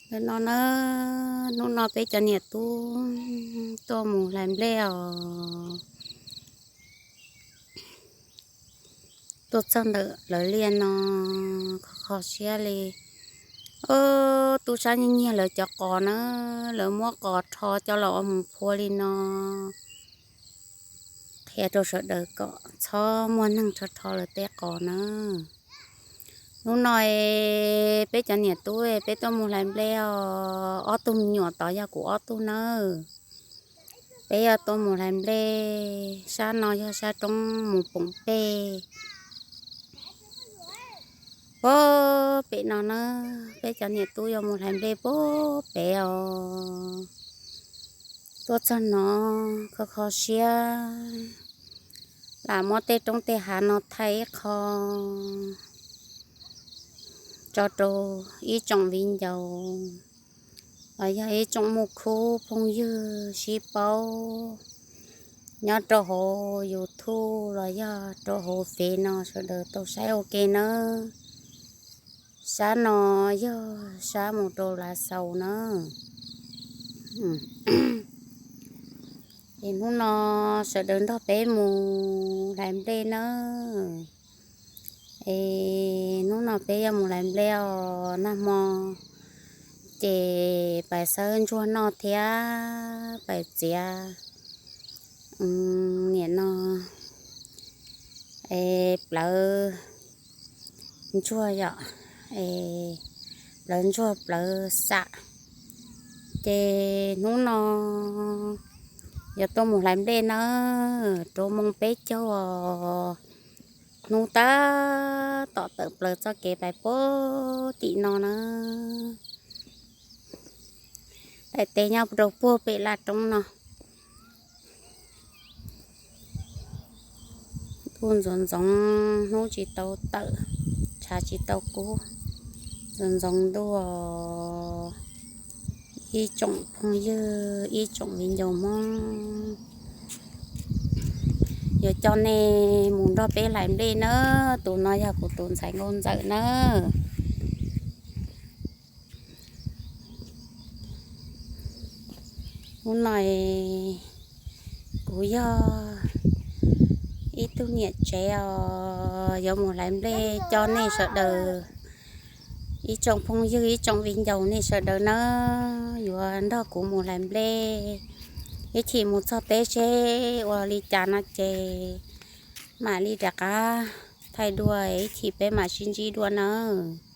Ntawm no na, hnub no peb cov niam tub tuaj mus hlais nplej os. Tuaj txog ntawm lawv liaj no, kho kho siab li. Ub, tub sab nyiag nyiag lawv cov qos na, lawv muab qos rho coj los ua mus phua li no. Qhia rau sawv daws kom txhob muaj neeg rho rho lawv tej qos na. Hnub no peb cov niam tub peb tuaj mus hlais nplej os, ob tug me nyuam tod yog kuv ob tug nawb. Peb yog tuaj mus hlais nplej, sab no yog sab roob mus poom pej. Puag pem no na, peb cov niam tub yuav mus hlais nplej puag pem os. Tuaj txog no, kho kho siab, lam muab tej roob tej hav no thaij ib qho tso rau ib tsoom viv ncaus los yog ib tsoom muj khub phooj ywg sib paub nyob rau hauv YouTube los yog rau hauv Fev no sawv daws tau saib ua ke nawb. Sab no yog sab mus rau Lav Xaus na. Es hnub no sawv daws nrog peb mus hlais nplej nawb. Es hnub no peb yuav mus hlais nplej os. Nag hmo ces pais xawb ntsuag noj thiab pais txiav, nim no, plawv ntsuag yom, plawv ntsuag plawv xam. Ces hnub no yuav tuaj mus hlais nplej nawb, rau moos peb caug os. Hnub tab tom tawm plaws txoj kev pais puag tim no na. Daim teb nyob rau puag pem laj roob no. Ntuj ntxoov ntxoov, hnub tsis tau tawm, tshav tsis tau kub, ntxoov ntxoov ntuj. Ib tsoom phooj ywg, ib tsoom viv ncaus Hmoob, yuav coj nej mus nrog peb hlais nplej nawb. Tus no yog kuv tus ntxhais Nkauj Ntxawm nawb. Hnub no kuv yog ib tug niam tsev os, yuav mus hlais nplej coj nej sawv daws, ib tsoom phooj ywg, ib tsoom viv ncaus nej sawv daws nawb, yuav nrog kuv mus hlais nplej. Ib chim mus txog teb seb ua li cas no ces mam li rov qab thaij dua, ib chim peb mam sib ntsib dua nawb.